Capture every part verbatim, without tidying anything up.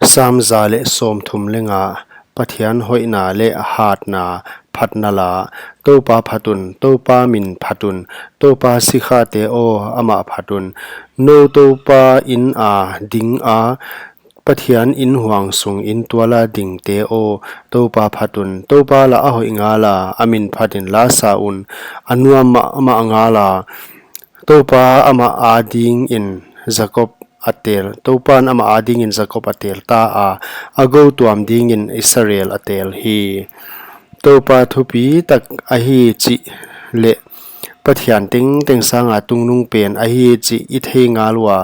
Sam za leh sawmthum leh nga. Pathian hoihna leh hatna phatna la. Toupa phat un, Toupa min phat un, Toupa sikhate aw, amah phat un. Nou Toupa inn a ding a, Pathian inn huang sung inn tual a dingte aw, Toupa phat un. Toupa lah a hoih ngal a, a min phat in la sa un, a nuam mahmah ngal a. Toupa amah adingin Jakob a tel, Toupan amah adingin Jakob a tel ta a, a gou tuam dingin Israel a tel hi. Toupa thupi tak ahi chih leh Pathian tengteng sanga tungnung pen ahi chih i thei ngal ua.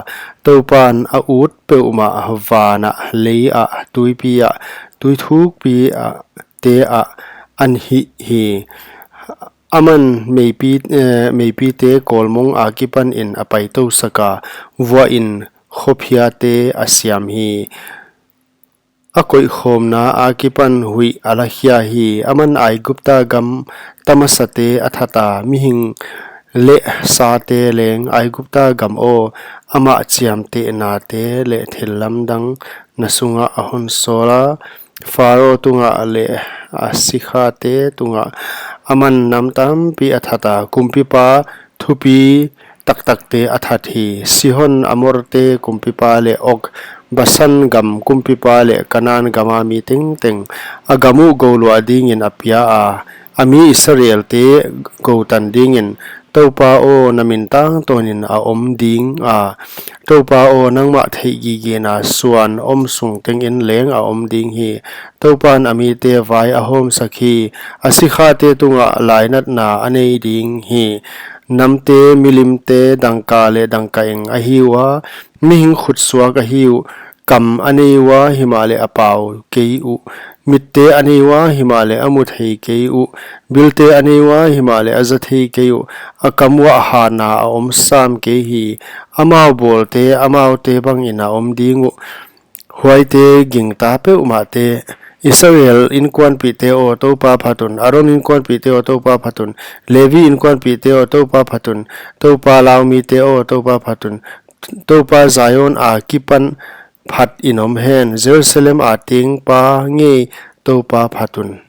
Toupan a ut peuhmah van ah, lei ah, tuipi ah, tuithukpi ah te ah a hih hi. Aman meipi, eh, meipite kawlmong akipanin a paitousak a, vuahin khophiate a siam hi. A koihkhawmna akipan huih a lakhia hi. Aman Aigupta gam tamasate a that a, mihing leh sate leng, Aigupta gam aw, amah chiamtehnate leh thillamdang na sungah a hon sawl a, Pharo tungah leh a sikhate tungah. Aman nam tampi a that a, kumpipa thupi taktakte a that hi. Sihon, Amorte kumpipa leh Og, Basan gam kumpipa leh Kanan gama mi tengteng. A gam uh gouluah dingin a pia a, a mi Israelte goutan dingin. Toupa aw, na min tangtawnin a om ding a. Toupa aw, nangmah theihgigena suan om sung tengin leng a om ding hi. Toupan a mite vai a hawmsak hi. A sikhate tungah lainatna a nei ding hi. Namte, milimte, dangka leh dangkaeng ahi ua, mihing khutsuak ahi uh. Kam a nei ua, himahleh a pau kei uh. Mitte a nei ua, himahleh a mu thei kei uh. Bilte a nei ua, himahleh a za thei kei uh. A kam uah hatna a om sam kei hi. Amau bawlte, amaute bangin a om ding uh. Huaite gingta peuhmahte. Israel inkuanpihte aw, Toupa phat un. Aron inkuanpihte aw, Toupa phat un. Levi inkuanpihte aw, Toupa phat un. Toupa laumite aw, Toupa phat un. Toupa Zion akipan phatin om hen. Jerusalem a tengpa ngei, Toupa phat un.